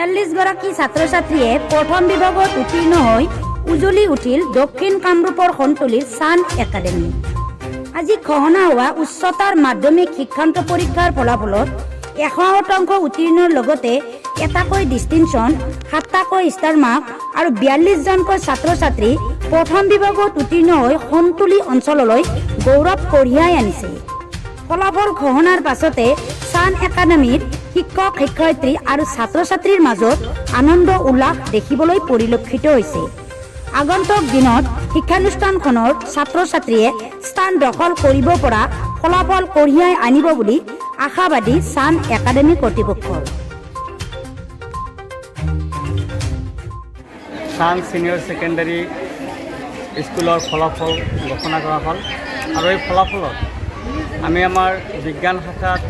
42 গৰাকী ছাত্ৰ ছাত্ৰীয়ে প্ৰথম বিভাগত উত্তীৰ্ণ হৈ উজলি উঠিল দক্ষিণ কামৰূপৰ সোণতলীৰ ছান একাডেমী। আজি ঘোষণা হোৱা উচ্চতৰ মাধ্যমিক শিক্ষান্ত পৰীক্ষাৰ ফলাফলত 100% উত্তীৰ্ণৰ লগতে এটাকৈ ডিষ্টিংশ্যন, সাতটাকৈ ষ্টাৰ মাৰ্ক আৰু 42 জনকৈ ছাত্ৰ ছাত্ৰী প্ৰথম বিভাগত উত্তীৰ্ণ হৈ সোণতলী অঞ্চললৈ গৌৰৱ কঢ়িয়াই আনিছে। ফলাফল ঘোষণাৰ পাছতে ছান একাডেমীৰ শিক্ষক শিক্ষয়িত্ৰী আৰু ছাত্ৰ ছাত্ৰীৰ মাজত আনন্দ উল্লাস দেখিবলৈ পৰিলক্ষিত হৈছে। আগন্তুক দিনত শিক্ষানুষ্ঠানখনৰ ছাত্ৰ ছাত্ৰীয়ে স্থান দখল কৰিব পৰা ফলাফল কঢ়িয়াই আনিব বুলি আশাবাদী ছান একাডেমী কৰ্তৃপক্ষৰ। ছান ছিনিয়ৰ ছেকেণ্ডাৰী স্কুলৰ ফলাফল ঘোষণা কৰা হ'ল আৰু এই ফলাফলত আমি আমাৰ বিজ্ঞান শাখাত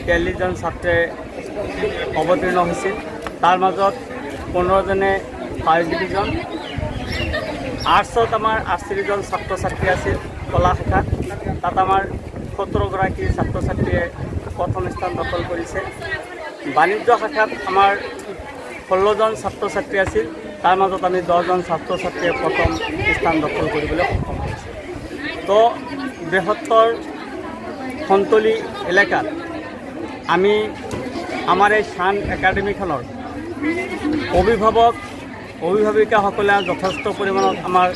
43জন ছাত্ৰে অৱতীৰ্ণ হৈছিল। তাৰ মাজত 15জনে ফাৰ্ষ্ট ডিভিজন। আৰ্টছত আমাৰ 38জন ছাত্ৰ ছাত্ৰী আছিল। কলা শাখাত তাত আমাৰ 17গৰাকী ছাত্ৰ ছাত্ৰীয়ে প্ৰথম স্থান দখল কৰিছে। বাণিজ্য শাখাত আমাৰ 16জন ছাত্ৰ ছাত্ৰী আছিল। তাৰ মাজত আমি 10জন ছাত্ৰ ছাত্ৰীয়ে প্ৰথম স্থান দখল কৰিবলৈ সক্ষম হৈছে। তো বৃহত্তৰ সোণতলী এলেকাত আমি আমাৰ এই ছান একাডেমীখনৰ অভিভাৱক অভিভাৱিকাসকলে যথেষ্ট পৰিমাণত আমাৰ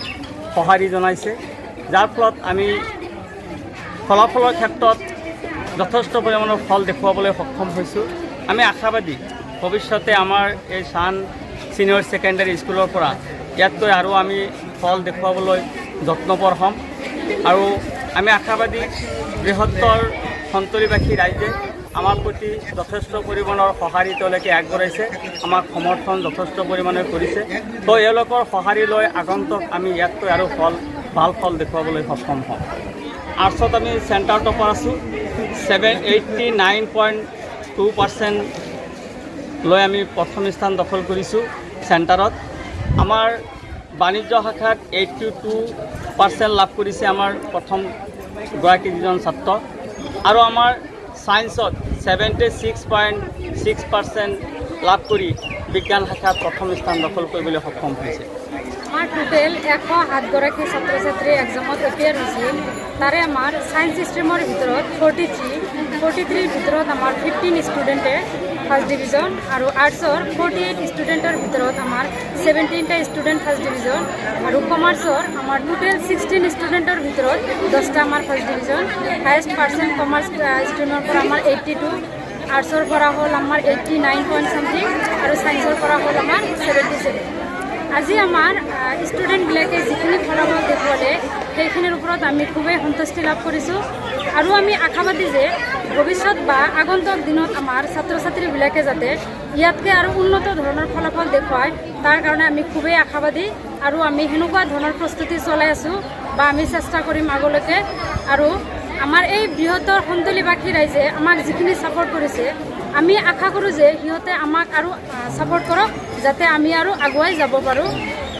সঁহাৰি জনাইছে, যাৰ ফলত আমি ফলাফলৰ ক্ষেত্ৰত যথেষ্ট পৰিমাণৰ ফল দেখুৱাবলৈ সক্ষম হৈছোঁ। আমি আশাবাদী, ভৱিষ্যতে আমাৰ এই ছান ছিনিয়ৰ ছেকেণ্ডাৰী স্কুলৰ পৰা ইয়াতকৈ আৰু আমি ফল দেখুৱাবলৈ যত্নপৰ হ'ম আৰু আমি আশাবাদী, বৃহত্তৰ সোণতলীবাসী ৰাইজে আমাৰ প্ৰতি যথেষ্ট পৰিমাণৰ সঁহাৰি তেওঁলোকে আগবঢ়াইছে, আমাক সমৰ্থন যথেষ্ট পৰিমাণে কৰিছে। তো এওঁলোকৰ সঁহাৰি লৈ আগন্তুক আমি ইয়াতকৈ আৰু ভাল ফল দেখুৱাবলৈ সক্ষম হ'ম। আৰ্টছত আমি চেণ্টাৰ টপাৰ আছোঁ। 89.2% লৈ আমি প্ৰথম স্থান দখল কৰিছোঁ চেণ্টাৰত। আমাৰ বাণিজ্য শাখাত 82% লাভ কৰিছে আমাৰ প্ৰথমগৰাকী যিজন ছাত্ৰ আৰু আমাৰ ছায়েন্সত 76.6% লাভ কৰি বিজ্ঞান শাখাত প্ৰথম স্থান দখল কৰিবলৈ সক্ষম হৈছে। আমাৰ টোটেল 107গৰাকী ছাত্ৰ ছাত্ৰী এক্সামত এপিয়াৰ হৈছিল। তাৰে আমাৰ ছায়েন্স ষ্ট্ৰীমৰ ভিতৰত 43, 43ৰ ভিতৰত আমাৰ 15 ষ্টুডেণ্টে ফাৰ্ষ্ট ডিভিজন আৰু আৰ্টছৰ 48 ষ্টুডেণ্টৰ ভিতৰত আমাৰ 17টা ষ্টুডেণ্ট ফাৰ্ষ্ট ডিভিজন আৰু কমাৰ্চৰ আমাৰ টোটেল 16 ষ্টুডেণ্টৰ ভিতৰত 10টা আমাৰ first division. Highest percent commerce ষ্ট্ৰীমৰ পৰা আমাৰ 82, আৰ্টছৰ পৰা হ'ল আমাৰ 89 পইণ্ট চামথিং আৰু ছায়েন্সৰ পৰা হ'ল আমাৰ 77। আজি আমাৰ ষ্টুডেণ্টবিলাকে যিখিনি ফলাফল দেখুৱালে, সেইখিনিৰ ওপৰত আমি খুবেই সন্তুষ্টি লাভ কৰিছোঁ আৰু আমি আশাবাদী যে ভৱিষ্যত বা আগন্তুক দিনত আমাৰ ছাত্ৰ ছাত্ৰীবিলাকে যাতে ইয়াতকৈ আৰু উন্নত ধৰণৰ ফলাফল দেখুৱায়, তাৰ কাৰণে আমি খুবেই আশাবাদী আৰু আমি সেনেকুৱা ধৰণৰ প্ৰস্তুতি চলাই আছোঁ বা আমি চেষ্টা কৰিম আগলৈকে। আৰু আমাৰ এই বৃহত্তৰ সোণতলীবাসী ৰাইজে আমাক যিখিনি ছাপৰ্ট কৰিছে, আমি আশা কৰোঁ যে সিহঁতে আমাক আৰু ছাপৰ্ট কৰক, যাতে আমি আৰু আগুৱাই যাব পাৰোঁ।